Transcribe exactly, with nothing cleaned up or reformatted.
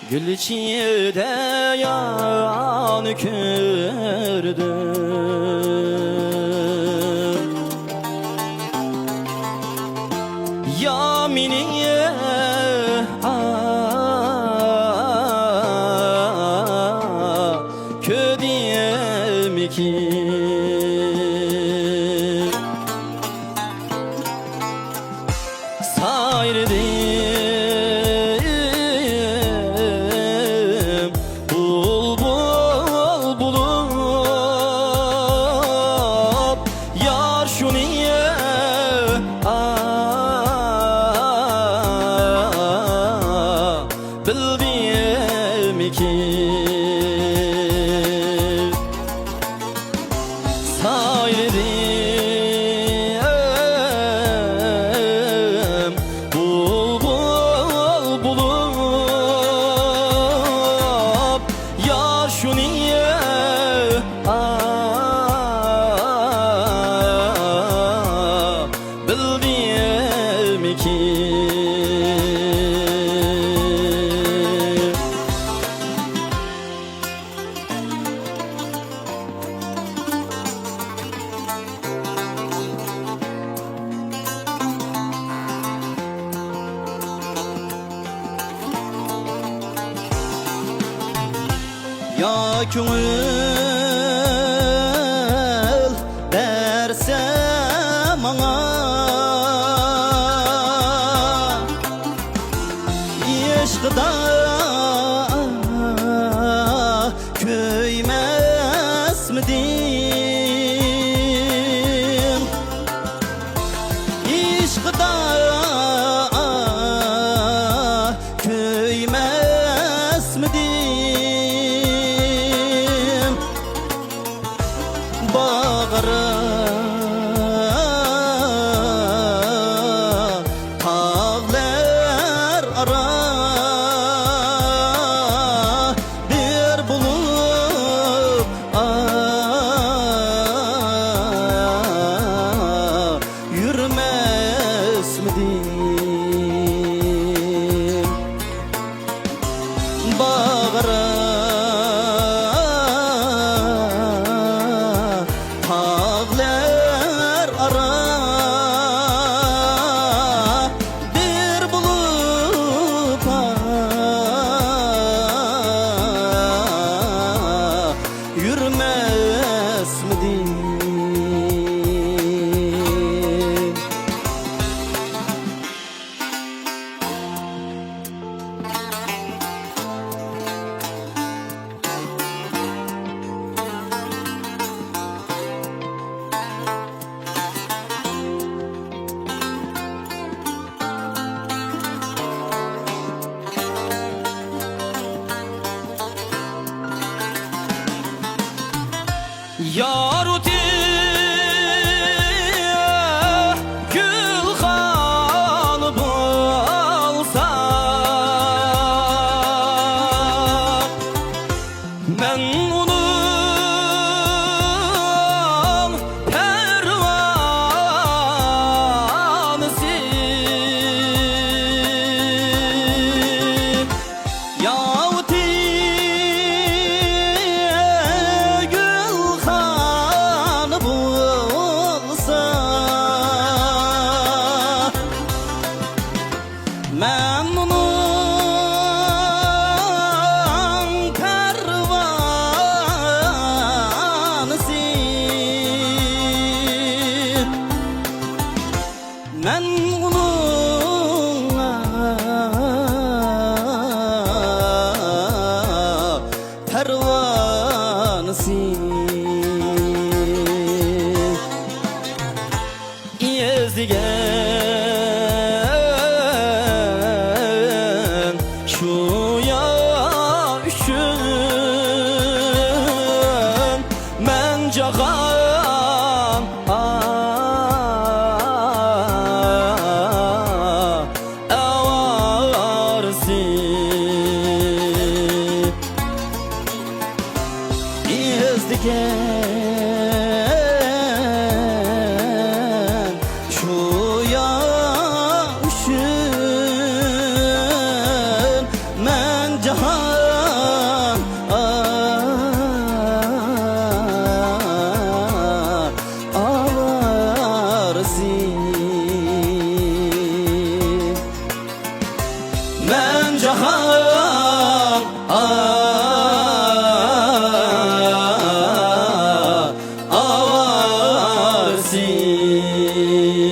گۈلچى دەريانى كۆردۈم، يا مېنى، ئا، كۆردۈممىكىن؟ سايرىدىم بۇلبۇل بولۇپ، يار شۇنى، ئا، بىلدىمىكىن؟ سايرىدىم بۇلبۇل بولۇپ، يار شۇنى، ئا، بىلدىمىكىن؟ يا كۆڭۈل بەرسە ماڭا، ئىشقىدا كۆيمەسمىدىم؟ ئىشقىدا كۆيمەسمىدىم؟ باغرى تاغلار ئارا بىر بولۇپ، ئا، يۈرمەسمىدىم؟ باغرى تاغلار ئارا بىر بولۇپ، ئا، يۈرمەسمىدىم؟ يارۇتى گۈلخان بولسا، مەن ئۇنىڭ پەرۋانىسى. ياۋۇتى گۈلخان بولسا، مەن ئۇنىڭ پەرۋانىسى. مەن ئۇنىڭ پەرۋانىسى. ئىزدىگەن شۇ يار ئۈچۈن مەن جاھان ئاۋارىسى. ئىزدىگەن شۇ يار ئۈچۈن مەن جاھان ئاۋارىسى. مەن جاھان ئاۋارىسى.